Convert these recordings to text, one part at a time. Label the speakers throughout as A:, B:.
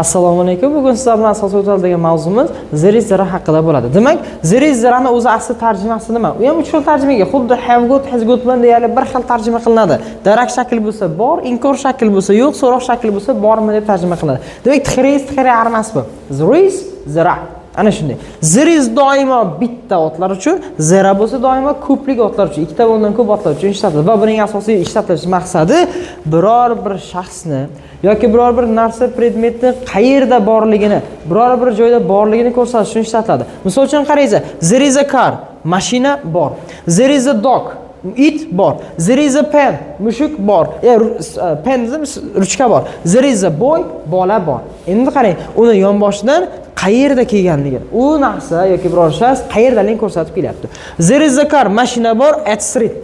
A: Assalomu alaykum. Bugun sizlar bilan asosiy o'tiladigan mavzumiz there is, there are haqida bo'ladi. Demak, there is, there are'ni o'zi asli tarjimasi nima? U ham uch xil tarjimaga, xuddi have got, has got bilan deyarli bir xil tarjima qilinadi. Darak shakl bo'lsa bor, inkor shakl bo'lsa yo'q, so'roq shakl bo'lsa bormi deb tarjima qilinadi. Demak, there is, there are emas bu. There is, there are. Ana shunday. There is doimo bitta otlar uchun, there are bo'lsa doimo ko'plik otlar uchun, ikkita va undan ko'p otlar uchun ishlatiladi. Va buning asosiy ishlatilish maqsadi biror bir shaxsni yoki biror bir narsa, predmetni qayerda borligini, biror bir joyda borligini ko'rsatish uchun ishlatiladi. Misol uchun qaraysiz, there is a car, mashina bor. There is a dog, it bor. There is a pen, mushuk bor. Pen dedim, ruchka bor. There is a boy, bola bor. Endi qarang, uni yonboshidan qayerda kelganligini, u narsa yoki biror shaxs qayerdaligini ko'rsatib kelyapti. There is a car, mashina bor, at street,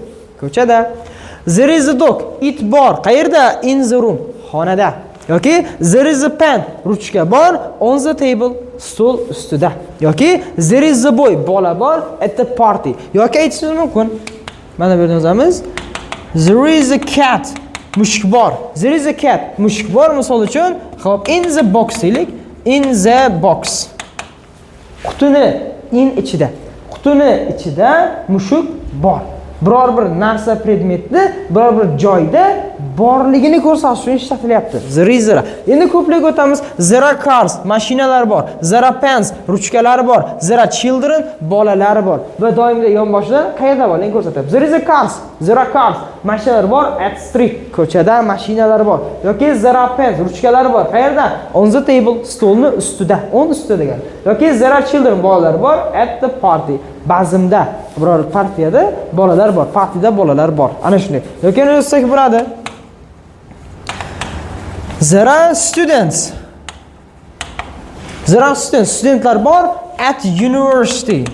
A: ko'chada. There is a dog, it bor, qayerda? In the room, xonada. Yoki there is a pen, ruchka bor, on the table, stol ustida. Yoki there is a boy, bola bor, at the party. Yoki aytishingiz mumkin, mana bu yerda yozamiz. There is a cat, mushuk bor. There is a cat, mushuk bor misol uchun, xo'p, in the box deylik. In the box. Qutini in ichida. Qutini ichida mushuk bor. Biror bir narsa, predmetni biror bir joyda borligini ko'rsatish uchun ishlatilyapti. There is, there are. Endi ko'plik o'tamiz. There are cars, mashinalar bor. There are pens, ruchkalar bor. There are children, bolalar bor. Va doimda yonboshidan qayerda borligini ko'rsatyapti. There is a cars, there are cars, mashinalar bor, at street, ko'chada mashinalar bor. Yoki there are pens, ruchkalar bor. Qayerda? On the table, stolni ustida. On ustida degan. Yoki there are children, bolalar bor, at the party. Bazmda, biror partiyada bolalar bor, partiyada bolalar bor. Ana shunday. Yoki yana yozsak bo'ladi. There are students. There are students. Studentlar bor at university.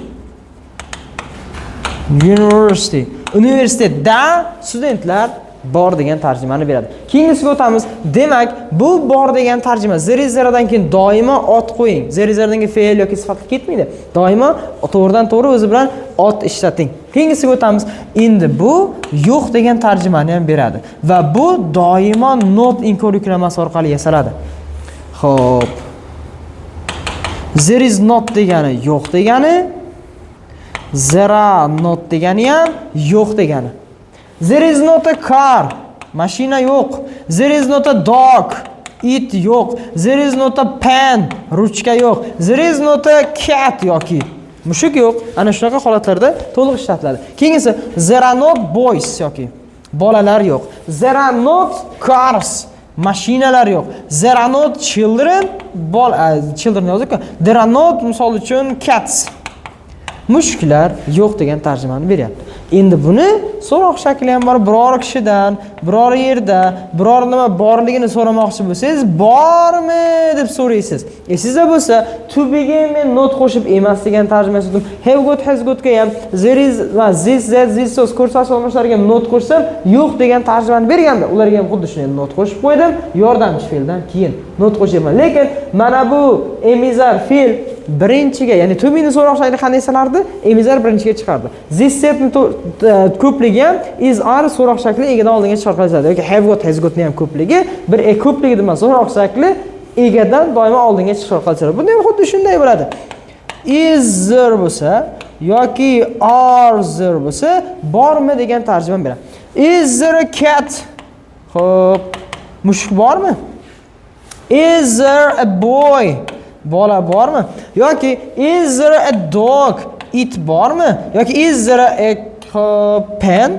A: University. Universitetda studentlar bor degan tarjimani beradi. Keyingisiga o'tamiz. Demak, bu bor degan tarjima there is, there'dan keyin doimo ot qo'ying. There is, there'dan keyin fe'l yoki sifatli ketmaydi. Doimo to'g'ridan to'g'ri o'zi bilan ot ishlating. Keyingisiga o'tamiz. Endi bu yo'q degan tarjimani ham beradi va bu doimo not inkor yuklamasi orqali yasaladi. Xo'p. There is not degani yo'q degani, there are not degani ham yo'q degani. There is not a car. Mashina yo'q. There is not a dog. It yo'q. There is not a pen. Ruchka yo'q. There is not a cat yoki mushuk yo'q. Ana shunaqa holatlarda to'liq ishlatiladi. Keyingisi there are not boys yoki bolalar yo'q. There are not cars. Mashinalar yo'q. There are not children. Children yozdik-ku. There are not, misol uchun, cats. Mushuklar yo'q degan tarjimani beryapti. Endi buni so'roq shakli ham bor. Biror kishidan, biror yerda, biror nima borligini so'ramoqchi bo'lsangiz, bormi deb so'raysiz. Esingizda bo'lsa, to be'ga men not qo'shib emas degan tarjima yasadim. Have got, has gotga ham, there is va this, that, this so'z ko'rsatish olmoshlariga not qo'shsam, yo'q degan tarjimani bergandi. Ularga ham xuddi shunday not qo'shib qo'ydim. Yordamchi fe'ldan keyin not qo'shyapman. Lekin mana bu am, is, are fe'l birinchiga, ya'ni to be'ni so'roq shakli qanday sanardi? Am, is, are birinchiga chiqardi. This, thatni ko'pligi ham is, are so'roq shakli egadan oldinga chiqaradi yoki have got, has gotni ham ko'pligi bir ko'pligi demas, so'roq shakli egadan doimo oldinga chiqish orqali chiqadi. Bunda ham xuddi shunday bo'ladi. Is there bo'lsa yoki are there bo'lsa, bormi degan tarjima beradi. Is there a cat? Xo'p, mushuk bormi? Is there a boy? Bola bormi? Yoki is there a dog? It bormi? Yoki is there a pen?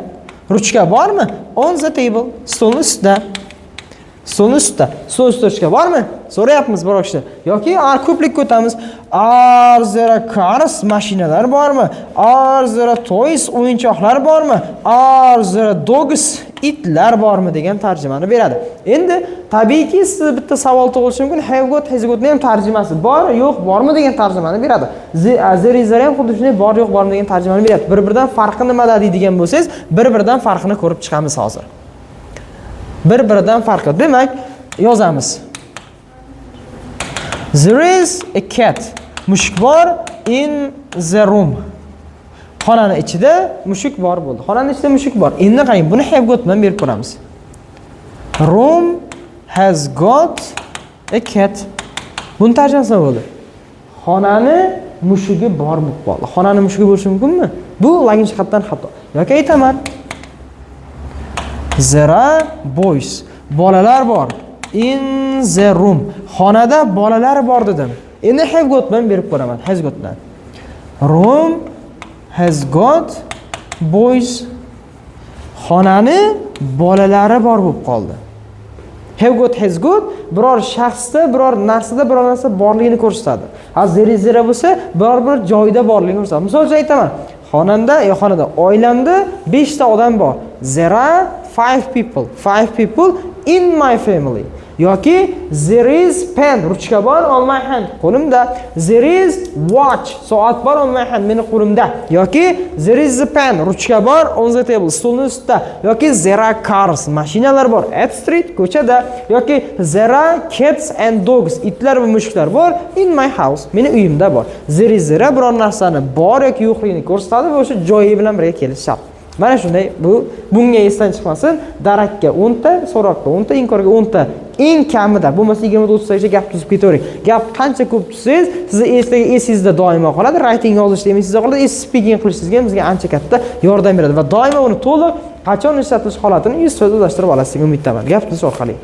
A: Ruchka bormi? On the table, stolni ustida. Stolni ustida. Stol ustida ruchka bormi? So'rayapmiz biror kishidan. Yoki are ko'plikka o'tamiz. Are there cars? Mashinalar bormi? Are there toys? O'yinchoqlar bormi? Are there dogs? Itlar bormi degan tarjimani beradi. Endi tabiiyki sizda bitta savol tug'ilishi mumkin. Have got, has gotni ham tarjimasi bor, yo'q, bormi degan tarjimani beradi. There is, there ham xuddi shunday bor, yo'q, bormi degan tarjimani beradi. Bir-biridan farqi nimada deydigan bo'lsangiz, bir-biridan farqini ko'rib chiqamiz hozir. Bir-biridan farqi. Demak, yozamiz. There is a cat. Mushuk bor in the room. Xonani ichida mushuk bor bo'ldi. Xonani ichida mushuk bor. Endi qarang, buni have got bilan berib ko'ramiz. Room has got a cat. Buni tarjimasi nima bo'ldi? Xonani mushugi bor bo'lib qoldi. Xonani mushugi bo'lishi mumkinmi? Bu logik jihatdan xato. Yoki aytaman: There are boys. Bolalar bor. In the room. Xonada bolalar bor dedim. Endi have got bilan berib ko'raman. Has got bilan. Room has got boys. Xonani bolalari bor bo'lib qoldi. Have got, has got biror shaxsda, biror narsada biror narsa borligini ko'rsatadi. Ha, there is, there bo'lsa, biror bir joyda borligini ko'rsatadi. Misol uchun aytaman: Xonamda, yo xonada, oilamda 5 ta odam bor. There are five people. Five people in my family. Yoki there is pen, ruchka bor, on my hand, qo'limda. There is watch, soat bor, on my hand, meni qo'limda. Yoki there is a pen, ruchka bor, on the table, stolning ustida. Yoki there are cars, mashinalar bor, at street, ko'chada. Yoki there are cats and dogs, itlar va mushuklar bor, in my house, meni uyimda bor. There is, there are biror narsani bor yoki yo'qligini ko'rsatadi va o'sha joyi bilan birga kelishi shart. Mana shunday bu, bunga esdan chiqmasin. Darakka 10 ta, so'roqqa 10 ta, inkorga 10 ta. Eng kamida, bo'lmasa 20 ta, 30 tagacha gap tuzib ketavering. Gap qancha ko'p tuzsangiz, sizni esdagi esingizda doimo qoladi. Writing yozishda ham esingizda qoladi, speaking qilishingizga ham bizga ancha katta yordam beradi va doimo uni to'liq qachon ishlatilish holatini 100% o'zlashtirib olasiz degan umiddaman. Gap tuzish orqali.